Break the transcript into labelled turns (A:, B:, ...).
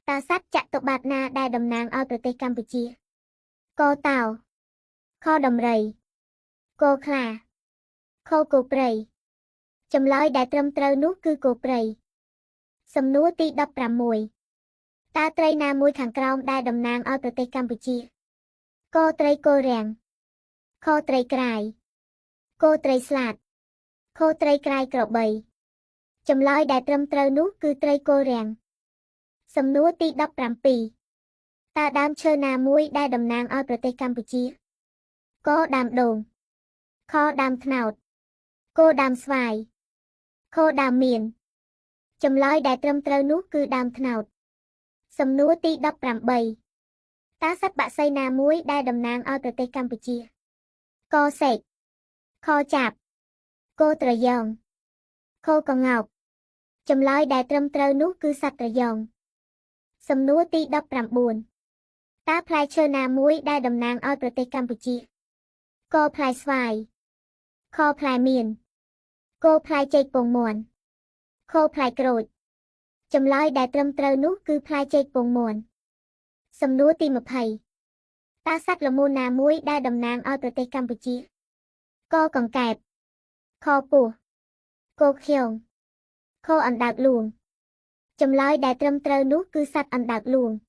A: តើសត្វចតុបាតណាដែលតំណាងឲ្យប្រទេសកម្ពុជា? កតោ ខដំរី កខ្លា ខគោព្រៃ។ ចម្លើយដែលត្រឹមត្រូវនោះគឺគោព្រៃ។ សំណួរទី16 តើត្រីណាមួយខាងក្រោមដែលតំណាងឲ្យប្រទេសកម្ពុជា? កត្រីគល់រាំង ខត្រីក្រាយ គត្រីស្លាត ខត្រីក្រាយក្របី។ ចម្លើយដែលត្រឹមត្រូវនោះគឺត្រីគល់រាំង។ សំណួរទី17 តើដើមឈើណាមួយដែលតំណាងឲ្យប្រទេសកម្ពុជា? កដើមដូង ខដើមត្នោត គដើមស្វាយ ខដើមមៀន។ ចម្លើយដែលត្រឹមត្រូវនោះគឺដើមត្នោត។ សំណួរទី18 តើសត្វបក្សីណាមួយដែលតំណាងឲ្យប្រទេសកម្ពុជា? កសេក ខចាប គត្រយ៉ង ខកងោក។ ចម្លើយដែលត្រឹមត្រូវនោះគឺសត្វត្រយ៉ង។ សំណួរទី19 តើផ្លែឈើណាមួយដែលតំណាងឲ្យប្រទេសកម្ពុជា? កផ្លែស្វាយ ខផ្លែមៀន គផ្លែចេកពងមាន់ ខផ្លែក្រូច។ ចម្លើយដែលត្រឹមត្រូវនោះគឺផ្លែចេកពងមាន់។ សំណួរទី20 តើសត្វល្មូនណាមួយដែលតំណាងឲ្យប្រទេសកម្ពុជា? កកង្កែប ខពស់ គខ្យង ខអណ្ដើកលួង។ ចម្លើយដែលត្រឹមត្រូវនោះគឺសត្វអណ្ដើកលួង។